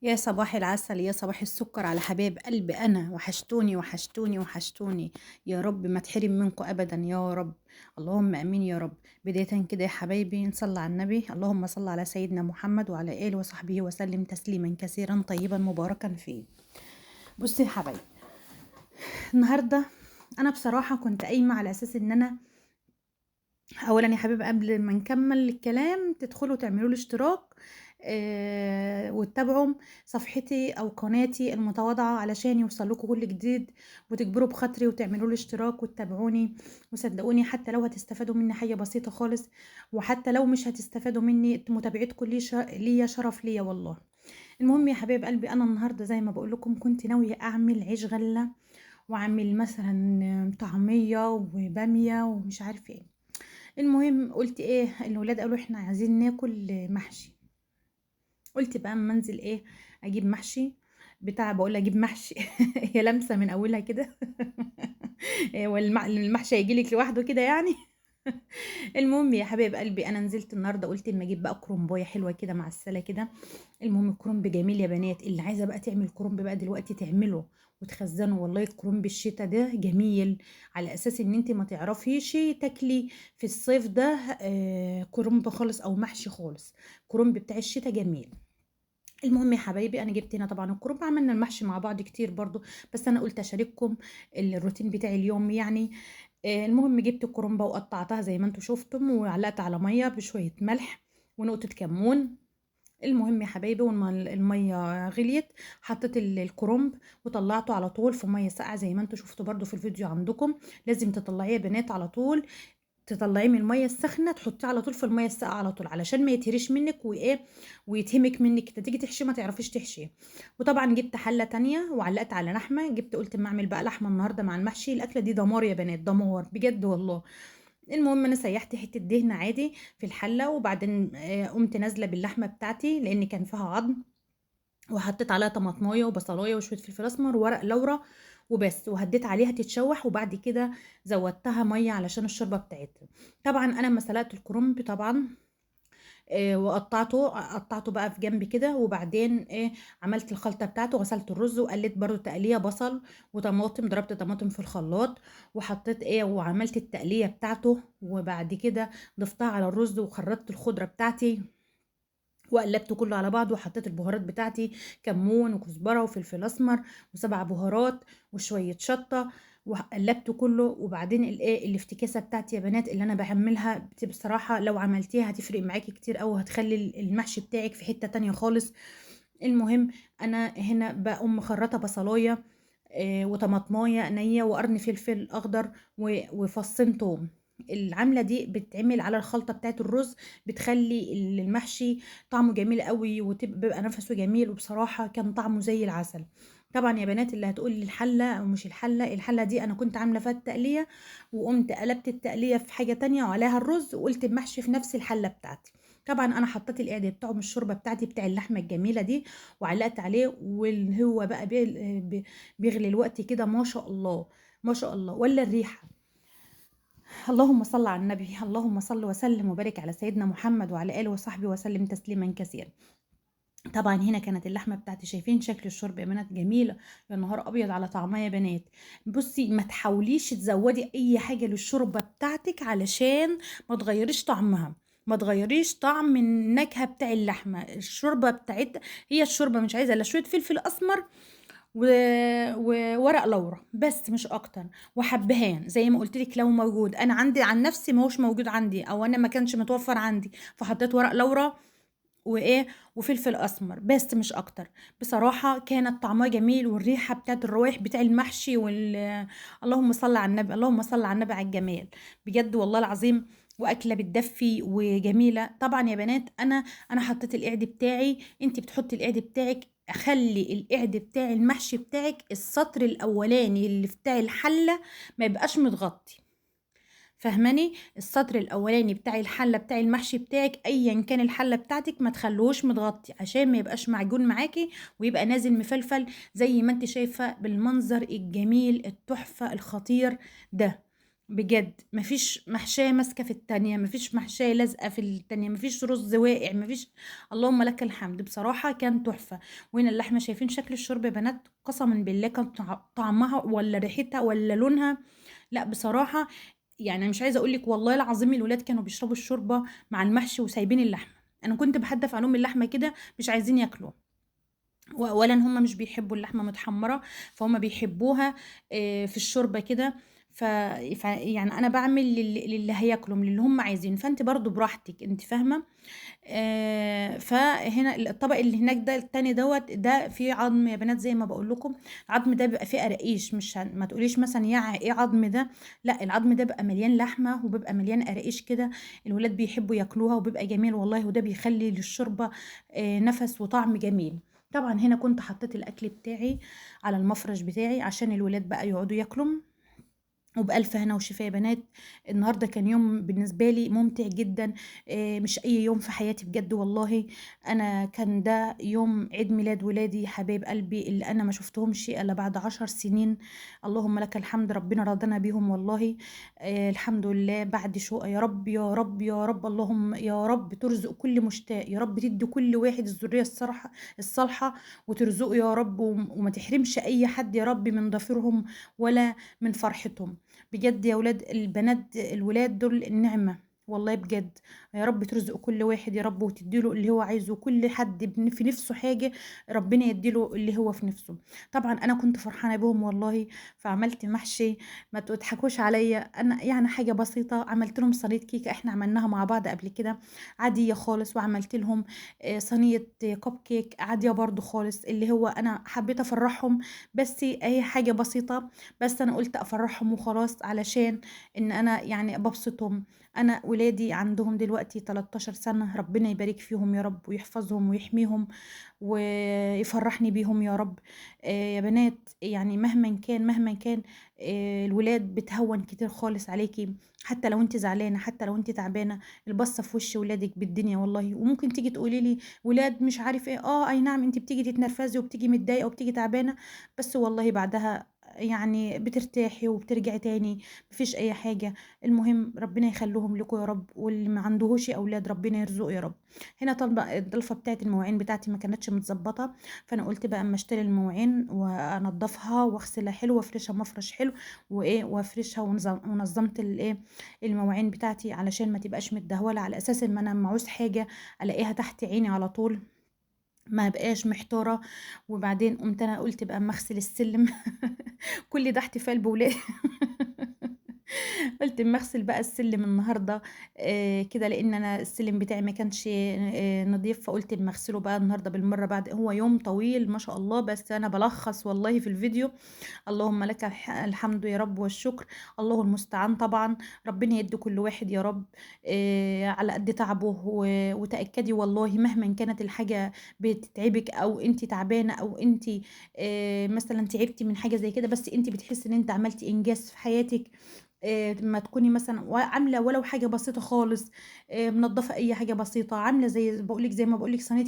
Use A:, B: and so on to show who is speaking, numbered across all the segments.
A: يا صباح العسل، يا صباح السكر على حبايب قلبي انا. وحشتوني وحشتوني وحشتوني، يا رب ما تحرم منكم ابدا يا رب، اللهم امين يا رب. بداية كده يا حبايبي نصلي على النبي، اللهم صل على سيدنا محمد وعلى اله وصحبه وسلم تسليما كثيرا طيبا مباركا فيه. بصي يا حبايبي، النهارده انا بصراحة كنت قايمة على اساس ان انا اولا يا حبايبي قبل ما نكمل الكلام تدخلوا تعملوا لي اشتراك وتتابعوا صفحتي او قناتي المتواضعة علشان يوصل لكم كل جديد، وتجبروا بخاطري وتعملوا لي اشتراك وتتابعوني. وصدقوني حتى لو هتستفادوا مني حاجة بسيطة خالص، وحتى لو مش هتستفادوا مني، متابعتكم ليا شرف ليا والله. المهم يا حبايب قلبي، انا النهارده زي ما بقول لكم كنت ناوية اعمل عيش غله، واعمل مثلا طعميه وباميه ومش عارفه ايه. المهم قلت ايه، الولاد قالوا احنا عايزين ناكل محشي، قلت بقى اما انزل ايه اجيب محشي بتاع، بقول اجيب محشي هي لمسه من اولها كده والمحشي هيجيلك لوحده كده يعني. المهم يا حبايب قلبي، انا نزلت النهارده قلت اما اجيب بقى كرنبايه حلوة كده معسله كده. المهم الكرنب جميل يا بنات، اللي عايزه بقى تعمل كرنب بقى دلوقتي تعمله وتخزنه، والله الكرنب الشتا ده جميل، على اساس ان انت ما تعرفيش تاكلي في الصيف ده كرنب خالص او محشي خالص، كرنب بتاع الشتا جميل. المهم يا حبايبي، انا جبت هنا طبعا الكرنب، عملنا المحشي مع بعض كتير برضو، بس انا قلت اشارككم الروتين بتاعي اليوم يعني. المهم جبت الكرنبه وقطعتها زي ما انتم شفتم، وعلقت على مية بشوية ملح ونقطة كمون. المهم يا حبايبي، والمية غليت حطيت الكرنب وطلعته على طول في مية ساقعه زي ما انتم شفتوا برضو في الفيديو عندكم. لازم تطلعيه يا بنات على طول، تطلعيه من المية السخنة تحطيه على طول في المية الساقعه على طول، علشان ما يتهريش منك وايه ويتهمك منك، تيجي تحشيه ما تعرفيش تحشيه. وطبعا جبت حله تانية وعلقت على لحمه، جبت قلت اما اعمل بقى لحمه النهارده مع المحشي، الاكلة دي دمار يا بنات، دمار بجد والله. المهم انا سيحت حتة دهن عادي في الحلة، وبعدين قمت نازله باللحمه بتاعتي لان كان فيها عظم، وحطيت عليها طماطمايه وبصلايه وشوية فلفل اسمر وورق لورا وبس، وهديت عليها تتشوح، وبعد كده زودتها مية علشان الشوربة بتاعتها. طبعا انا لما سلقت الكرنب طبعا وقطعته، قطعته بقى في جنب كده، وبعدين عملت الخلطة بتاعته، غسلت الرز وقليت برده تقليه بصل وطماطم، ضربت طماطم في الخلاط وحطيت وعملت التقليه بتاعته، وبعد كده ضفتها على الرز وخرطت الخضرة بتاعتي وقلبته كله على بعضه، وحطيت البهارات بتاعتي كمون وكزبره وفلفل اسمر وسبع بهارات وشوية شطه، وقلبته كله. وبعدين الافتكاسه بتاعتي يا بنات اللي انا بعملها بصراحة لو عملتيها هتفرق معاكي كتير قوي، وهتخلي المحشي بتاعك في حتة تانية خالص. المهم انا هنا بقوم مخرطه بصلايه وطماطمايه نيه وقرن فلفل اخضر وفصين توم. العملة دي بتتعمل على الخلطة بتاعت الرز، بتخلي المحشي طعمه جميل قوي وبيبقى نفسه جميل، وبصراحة كان طعمه زي العسل. طبعا يا بنات اللي هتقول لي الحلة او مش الحلة، الحلة دي انا كنت عامله فيها التقليه، وقمت قلبت التقليه في حاجة تانية وعليها الرز، وقلت المحشي في نفس الحلة بتاعتي. طبعا انا حطيت القعدة بتاعه من الشوربة بتاعتي بتاع اللحمة الجميلة دي، وعلقت عليه، واللي هو بقى بيغلي الوقت كده ما شاء الله ما شاء الله، ولا الريحة. اللهم صل على النبي، اللهم صل وسلم وبارك على سيدنا محمد وعلى اله وصحبه وسلم تسليما كثيرا. طبعا هنا كانت اللحمة بتاعتي، شايفين شكل الشوربة يا بنات جميلة، يا نهار ابيض على طعمها يا بنات. بصي ما تحاوليش تزودي اي حاجة للشوربه بتاعتك علشان ما تغيريش طعمها، ما تغيريش طعم النكهة بتاع اللحمة. الشوربة بتاعت هي الشوربة مش عايزه الا شوية فلفل اسمر وورق لورا بس، مش اكتر، وحبهان زي ما قلت لك لو موجود. انا عندي عن نفسي ما هوش موجود عندي، او انا ما كانش متوفر عندي، فحطيت ورق لورا وايه وفلفل اسمر بس، مش اكتر. بصراحة كانت طعمها جميل، والريحه بتاعت الروايح بتاع المحشي اللهم صل على النبي، اللهم صل على النبي على الجمال بجد والله العظيم، واكله بتدفي وجميلة. طبعا يا بنات انا حطيت القعد بتاعي، انت بتحطي القعد بتاعك، خلي القعد بتاع المحشي بتاعك السطر الاولاني اللي بتاع الحلة ما يبقاش متغطي، فاهماني؟ السطر الاولاني بتاع الحلة بتاع المحشي بتاعك ايا كان الحلة بتاعتك ما تخلوهوش متغطي، عشان ما يبقاش معجون معاكي ويبقى نازل مفلفل زي ما انت شايفه بالمنظر الجميل التحفة الخطير ده. بجد مفيش محشية ماسكة في التانية، مفيش محشية لازقة في التانية، مفيش رز واقع، مفيش، اللهم لك الحمد، بصراحة كان تحفة. وهنا اللحمة شايفين شكل الشوربة يا بنات، قسما بالله كان طعمها ولا ريحتها ولا لونها، لا بصراحة يعني مش عايزة أقول لك والله العظيم الولاد كانوا بيشربوا الشوربة مع المحشي وسايبين اللحمة. أنا كنت بحدف عليهم اللحمة كده مش عايزين ياكلوها. وأولا هم مش بيحبوا اللحمة متحمرة، فهم بيحبوها في الشوربة كده. يعني أنا بعمل للي هياكلهم، للي هم عايزين، فأنت برضو براحتك، أنت فاهمة. فهنا الطبق اللي هناك ده التاني دوت ده فيه عظم يا بنات، زي ما بقول لكم العظم ده بيبقى فيه قراقيش، مش ما تقوليش مثلا يا ايه عظم ده، لا العظم ده بيبقى مليان لحمه وبيبقى مليان قراقيش كده، الولاد بيحبوا ياكلوها وبيبقى جميل والله، وده بيخلي للشوربه نفس وطعم جميل. طبعا هنا كنت حطيت الاكل بتاعي على المفرش بتاعي عشان الولاد بقى يقعدوا ياكلوا. وبألف هنا وشفاء يا بنات. النهارده كان يوم بالنسبة لي ممتع جدا، مش اي يوم في حياتي بجد والله. انا كان ده يوم عيد ميلاد ولادي حبايب قلبي اللي انا ما شفتهمش الا بعد 10 سنين، اللهم لك الحمد، ربنا رضانا بيهم والله. الحمد لله. بعد شوق يا رب يا رب يا رب، اللهم يا رب ترزق كل مشتاق، يا رب تدي كل واحد الذرية الصالحة وترزقه يا رب، وما تحرمش اي حد يا رب من ضفيرهم ولا من فرحتهم. بجد يا ولاد البنات، الولاد دول النعمة والله بجد، يا رب ترزق كل واحد يا رب وتديله اللي هو عايزه، كل حد في نفسه حاجة ربنا يديله اللي هو في نفسه. طبعا انا كنت فرحانة بهم والله، فعملت محشي، ما تضحكوش عليا، انا يعني حاجة بسيطة، عملت لهم صينية كيكة احنا عملناها مع بعض قبل كده عادية خالص، وعملت لهم صينية كب كيك عادية برضو خالص، اللي هو انا حبيت افرحهم، بس هي حاجة بسيطة، بس انا قلت افرحهم وخلاص علشان ان انا يعني ببسطهم. انا ولادي عندهم دلوقتي 13 سنة، ربنا يبارك فيهم يا رب ويحفظهم ويحميهم ويفرحني بيهم يا رب. يا بنات يعني مهما كان الولاد بتهون كتير خالص عليكي، حتى لو انت زعلانة، حتى لو انت تعبانة، البصة في وش ولادك بالدنيا والله. وممكن تيجي تقولي لي ولاد مش عارف ايه، اي نعم انت بتيجي تتنرفزي وبتيجي متضايقة وبتيجي تعبانة، بس والله بعدها يعني بترتاحي وبترجعي تاني، مفيش اي حاجة. المهم ربنا يخليهم لكم يا رب، واللي ما عندهوش اولاد ربنا يرزقه يا رب. هنا طالبه الضلفه بتاعت المواعين بتاعتي ما كانتش متظبطه، فانا قلت بقى اما اشتري المواعين وانضفها واغسلها حلو وافرشها مفرش حلو وايه، وافرشها ونظمت الايه المواعين بتاعتي علشان ما تبقاش متدهوله، على اساس ان انا لما اعوز حاجة الاقيها تحت عيني على طول، ما بقاش محتارة. وبعدين قمت انا قلت بقى اما اغسل السلم كل ده احتفال بولادي قلت اما اغسل بقى السلم النهارده كده، لان انا السلم بتاعي ما كانش نظيف، فقلت اما اغسله بقى النهارده بالمرة، بعد هو يوم طويل ما شاء الله، بس انا بلخص والله في الفيديو. اللهم لك الحمد يا رب والشكر، الله المستعان. طبعا ربنا يدي كل واحد يا رب على قد تعبه، وتاكدي والله مهما كانت الحاجة بتتعبك او انت تعبانة او انت مثلا تعبتي من حاجة زي كده، بس انت بتحسي ان انت عملتي انجاز في حياتك. ما تكوني مثلا عامله ولو حاجة بسيطة خالص، منظفه اي حاجة بسيطة، عامله زي بقولك، زي ما بقولك صينية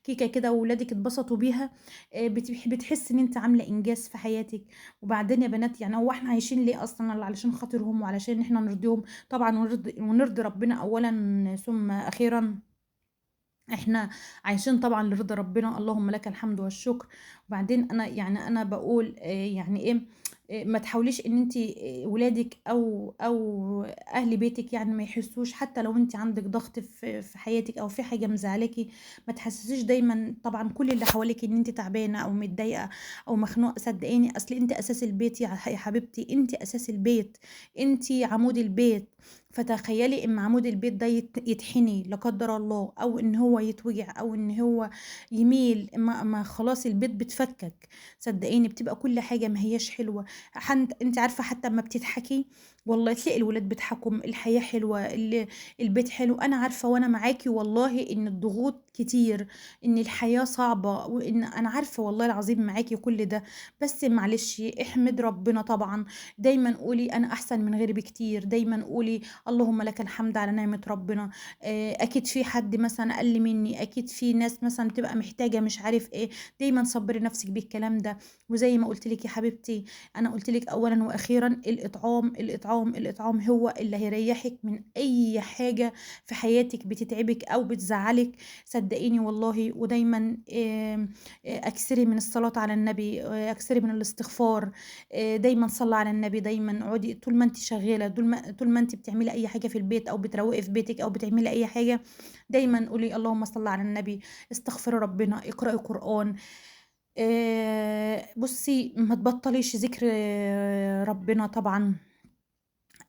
A: كيكة كده واولادك اتبسطوا بيها، بتحسي ان انت عامله انجاز في حياتك. وبعدين يا بنات يعني هو احنا عايشين ليه اصلا؟ علشان خاطرهم وعلشان احنا نرضيهم طبعا، ونرضي ربنا اولا ثم اخيرا. احنا عايشين طبعا لرضا ربنا، اللهم لك الحمد والشكر. وبعدين انا يعني انا بقول يعني ايه، ما تحاوليش ان انت ولادك او اهل بيتك يعني ما يحسوش، حتى لو انت عندك ضغط في حياتك او في حاجة مزعلاكي، ما تحسسيش دايما طبعا كل اللي حواليك ان انت تعبانة او متضايقة او مخنوقه. صدقيني اصل انت اساس البيت يا حبيبتي، انت اساس البيت، انت عمود البيت. فتخيلي ان عمود البيت ده يتحني لا قدر الله، او ان هو يتوجع، او ان هو يميل، ما خلاص البيت بتفكك. صدقيني بتبقى كل حاجة ما هياش حلوة. انت عارفه حتى اما بتضحكي والله تلاقي الولاد بيضحكوا، الحياة حلوة، البيت حلو. انا عارفه وانا معاكي والله ان الضغوط كتير، ان الحياة صعبة، وان انا عارفه والله العظيم معاكي كل ده، بس معلش احمد ربنا. طبعا دايما قولي انا احسن من غيري بكتير، دايما قولي اللهم لك الحمد على نعمه ربنا. اكيد في حد مثلا اقل مني، اكيد في ناس مثلا بتبقى محتاجه مش عارف ايه. دايما صبري نفسك بالكلام ده. وزي ما قلت لك يا حبيبتي، انا قلت لك اولا واخيرا الاطعام الاطعام الإطعام، الإطعام هو اللي هيريحك من أي حاجة في حياتك بتتعبك أو بتزعلك، صدقيني والله. ودايما اكثري من الصلاة على النبي، اكثري من الاستغفار، دايما صلي على النبي، دايما اقعدي طول ما انت شغالة، طول ما انت بتعملي أي حاجة في البيت أو بتروقي في بيتك أو بتعملي أي حاجة، دايما قولي اللهم صل على النبي، استغفري ربنا، اقرأي قرآن. بصي ما تبطليش ذكر ربنا طبعا،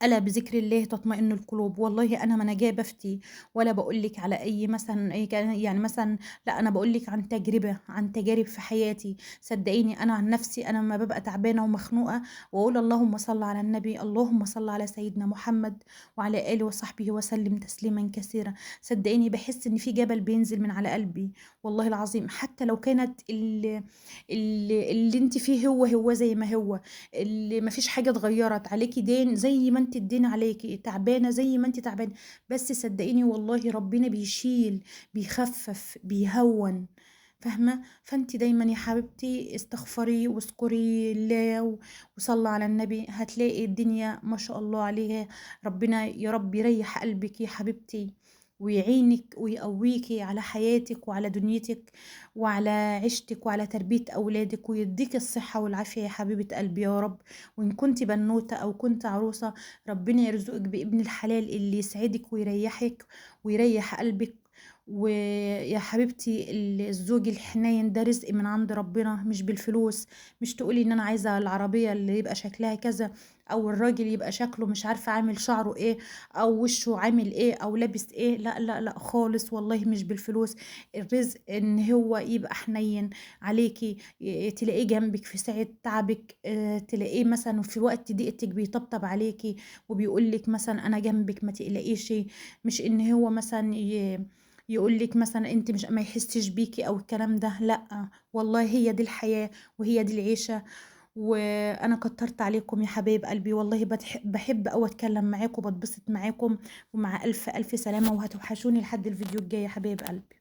A: ألا بذكر الله تطمئن القلوب. والله أنا ما أنا جاية بفتي ولا بقول لك على أي مثلا أي يعني مثلا، لا أنا بقول لك عن تجربة، عن تجارب في حياتي. صدقيني أنا عن نفسي أنا لما ببقى تعبانة ومخنوقة وأقول اللهم صل على النبي، اللهم صل على سيدنا محمد وعلى آله وصحبه وسلم تسليما كثيرا، صدقيني بحس إن في جبل بينزل من على قلبي والله العظيم. حتى لو كانت اللي انت فيه هو هو زي ما هو، اللي ما فيش حاجة اتغيرت عليكي، دين زي ما انت الدين عليكي، تعبانة زي ما انت تعبانة، بس صدقيني والله ربنا بيشيل، بيخفف، بيهون، فاهمة؟ فانت دايما يا حبيبتي استغفري واذكري الله وصلي على النبي، هتلاقي الدنيا ما شاء الله عليها. ربنا يا رب يريح قلبك يا حبيبتي ويعينك ويقويكي على حياتك وعلى دنيتك وعلى عيشتك وعلى تربية أولادك، ويديك الصحة والعافية يا حبيبة قلبي يا رب. وإن كنت بنوتة أو كنت عروسة، ربنا يرزقك بابن الحلال اللي يسعدك ويريحك ويريح قلبك. ويا حبيبتي الزوج الحنين ده رزق من عند ربنا، مش بالفلوس. مش تقولي ان انا عايزة العربية اللي يبقى شكلها كذا، او الراجل يبقى شكله مش عارفة عامل شعره ايه او وشه عامل ايه او لابس ايه، لا لا لا خالص والله مش بالفلوس. الرزق ان هو يبقى حنين عليكي، تلاقيه جنبك في ساعة تعبك، تلاقيه مثلا في وقت ضيقتك بيطبطب عليكي وبيقولك مثلا انا جنبك ما تقلقيش. مش ان هو مثلا يقول لك مثلا انت مش ما يحسش بيكي او الكلام ده، لا والله هي دي الحياة وهي دي العيشة. وانا كترت عليكم يا حبايب قلبي والله، بحب اوي اتكلم معاكم وبتبسط معاكم، ومع الف الف سلامة، وهتوحشوني لحد الفيديو الجاي يا حبايب قلبي.